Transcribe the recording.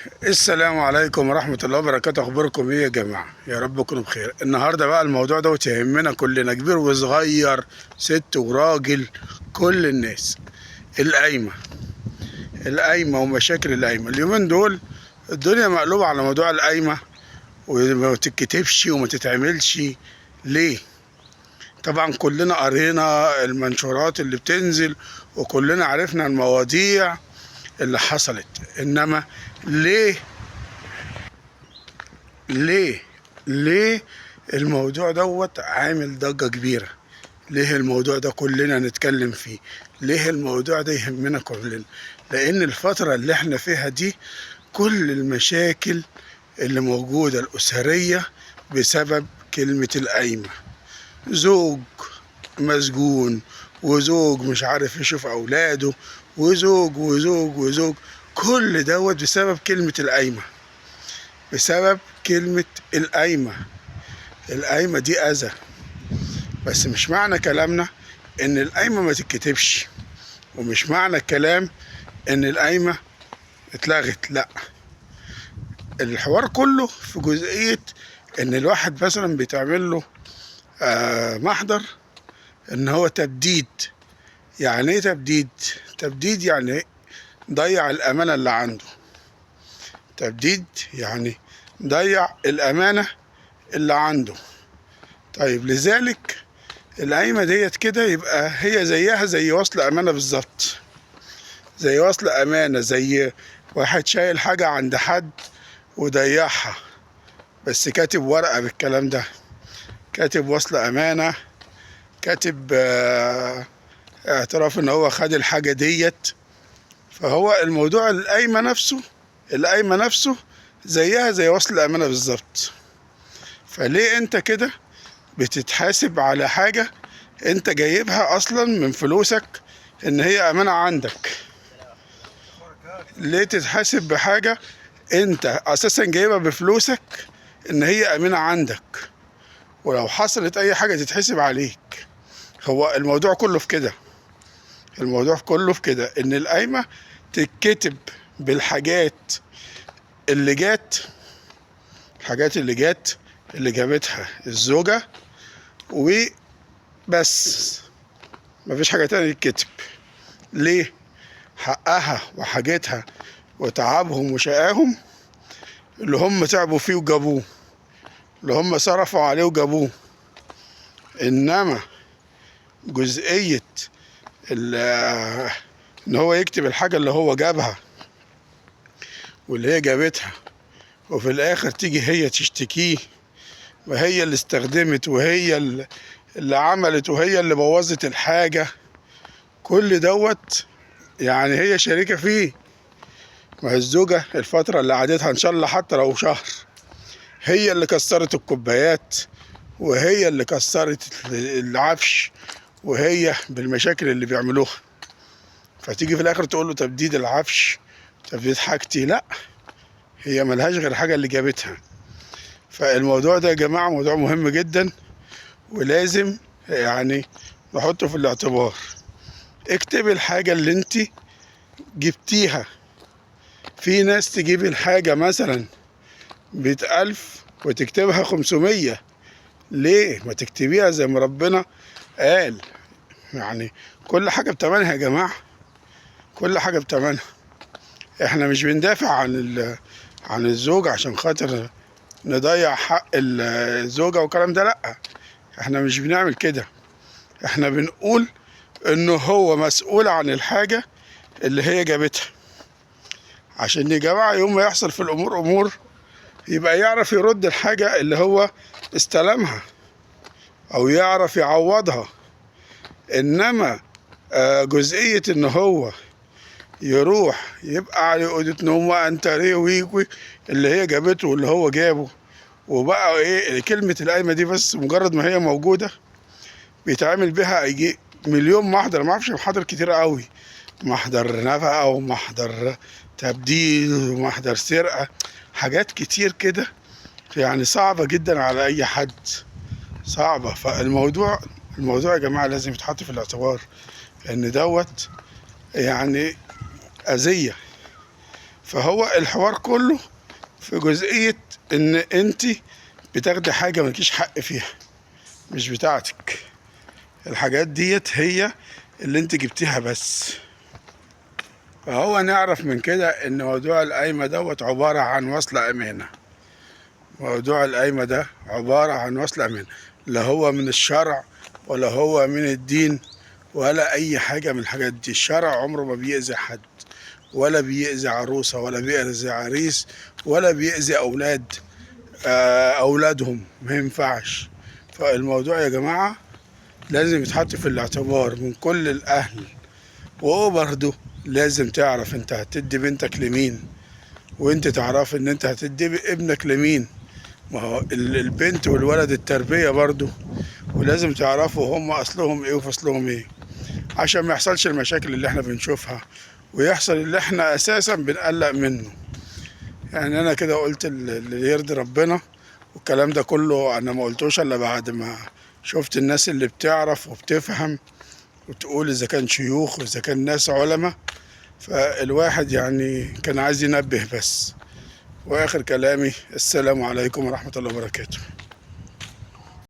السلام عليكم ورحمة الله وبركاته. أخباركم إيه يا جماعة؟ يا رب تكونوا بخير. النهاردة بقى الموضوع ده يهمنا كلنا، كبير وصغير، ست وراجل، كل الناس. القايمة، القايمة ومشاكل القايمة. اليومين دول الدنيا مقلوبة على موضوع القايمة، وما تتكتبش وما تتعملش. ليه؟ طبعا كلنا قرينا المنشورات اللي بتنزل وكلنا عرفنا المواضيع اللي حصلت، انما ليه ليه ليه الموضوع دوت عامل ضجة كبيرة؟ ليه الموضوع ده كلنا نتكلم فيه؟ ليه الموضوع ده يهمنا كلنا؟ لان الفترة اللي احنا فيها دي كل المشاكل اللي موجودة الأسرية بسبب كلمة القايمة. زوج مسجون، وزوج مش عارف يشوف أولاده، وزوج وزوج وزوج، كل دوت بسبب كلمة القايمة، بسبب كلمة القايمة. القايمة دي أذى، بس مش معنى كلامنا إن القايمة ما تتكتبش، ومش معنى الكلام إن القايمة اتلغت، لا. الحوار كله في جزئية إن الواحد مثلا بيتعمل له محضر إن هو تبديد. يعني إيه تبديد؟ تبديد يعني ضيع الأمانة اللي عنده. تبديد يعني ضيع الأمانة اللي عنده. طيب لذلك القايمة ديت كده يبقى هي زيها زي وصل أمانة بالظبط، زي وصل أمانة، زي واحد شايل حاجة عند حد وضيعها، بس كاتب ورقة بالكلام ده، كاتب وصل أمانة، كاتب اعتراف إن هو خد الحاجة ديت. فهو الموضوع القايمة نفسه، القايمة نفسه زيها زي وصل الأمانة بالظبط. فليه انت كده بتتحاسب على حاجة انت جايبها اصلا من فلوسك ان هي امانة عندك؟ ليه تتحاسب بحاجة انت اساسا جايبها بفلوسك ان هي امانة عندك، ولو حصلت اي حاجة تتحسب عليك؟ هو الموضوع كله في كده، الموضوع كله في كده، ان القايمة تتكتب بالحاجات اللي جات، الحاجات اللي جات اللي جابتها الزوجة وبس، مفيش حاجة تانية تتكتب. ليه؟ حقها وحاجتها وتعبهم وشقاهم اللي هم تعبوا فيه وجابوه، اللي هم صرفوا عليه وجابوه. إنما جزئية إن هو يكتب الحاجة اللي هو جابها واللي هي جابتها، وفي الآخر تيجي هي تشتكيه، وهي اللي استخدمت وهي اللي عملت وهي اللي بوظت الحاجة، كل دوت يعني هي شريكة فيه. ما هي الزوجة الفترة اللي قعدتها إن شاء الله حتى لو شهر، هي اللي كسرت الكوبايات وهي اللي كسرت العفش وهي بالمشاكل اللي بيعملوها. فتيجي في الآخر تقول له تبديد العفش، تبديد حاجتي، لا، هي ملهاش غير حاجة اللي جابتها. فالموضوع ده يا جماعة موضوع مهم جدا، ولازم يعني نحطه في الاعتبار. اكتبي الحاجة اللي انت جبتيها. في ناس تجيب الحاجة مثلا 100,000 وتكتبها 500، ليه ما تكتبيها زي ما ربنا قال؟ يعني كل حاجة بتمنها يا جماعة، كل حاجة بتمنها. احنا مش بندافع عن الزوج عشان خاطر نضيع حق الزوجة والكلام ده، لأ، احنا مش بنعمل كده. احنا بنقول انه هو مسؤول عن الحاجة اللي هي جابتها، عشان يا جماعة يوم ما يحصل في الأمور أمور يبقى يعرف يرد الحاجة اللي هو استلمها أو يعرف يعوضها. إنما جزئية إن هو يروح يبقى على أوضة نوم وأنتريه ويكوي اللي هي جابته واللي هو جابه، وبقى إيه كلمة القايمة دي بس مجرد ما هي موجودة بيتعامل بها يجي مليون محضر، ما أعرفش محاضر كتير قوي، محضر نفقة ومحضر تبديل ومحضر سرقة، حاجات كتير كده يعني صعبة جدا على أي حد، صعبة. فالموضوع الموضوع يا جماعة لازم يتحط في الاعتبار إن دوت يعني أذية. فهو الحوار كله في جزئية ان انت بتاخدي حاجة مالكيش حق فيها، مش بتاعتك. الحاجات ديت هي اللي انت جبتيها بس. فهو نعرف من كده ان موضوع القايمة دوت عبارة عن وصل امانة. موضوع القايمة ده عبارة عن وصل امانة، لا هو من الشرع ولا هو من الدين ولا اي حاجة من الحاجات دي. الشرع عمره ما بيأذي حد، ولا بيأذي عروسة، ولا بيأذي عريس، ولا بيأذي أولادهم، ما ينفعش. فالموضوع يا جماعة لازم يتحط في الاعتبار من كل الأهل. وهو برضه لازم تعرف انت هتدي بنتك لمين، وانت تعرف ان انت هتدي ابنك لمين. ما هو البنت والولد التربية برضه، ولازم تعرفوا هم أصلهم ايه وفصلهم ايه، عشان ما يحصلش المشاكل اللي احنا بنشوفها ويحصل اللي احنا اساسا بنقلق منه. انا كده قلت اللي يرضي ربنا، والكلام ده كله انا ما قلتوش الا بعد ما شفت الناس اللي بتعرف وبتفهم وتقول اذا كان شيوخ واذا كان ناس علماء. فالواحد كان عايز ينبه بس. واخر كلامي السلام عليكم ورحمة الله وبركاته.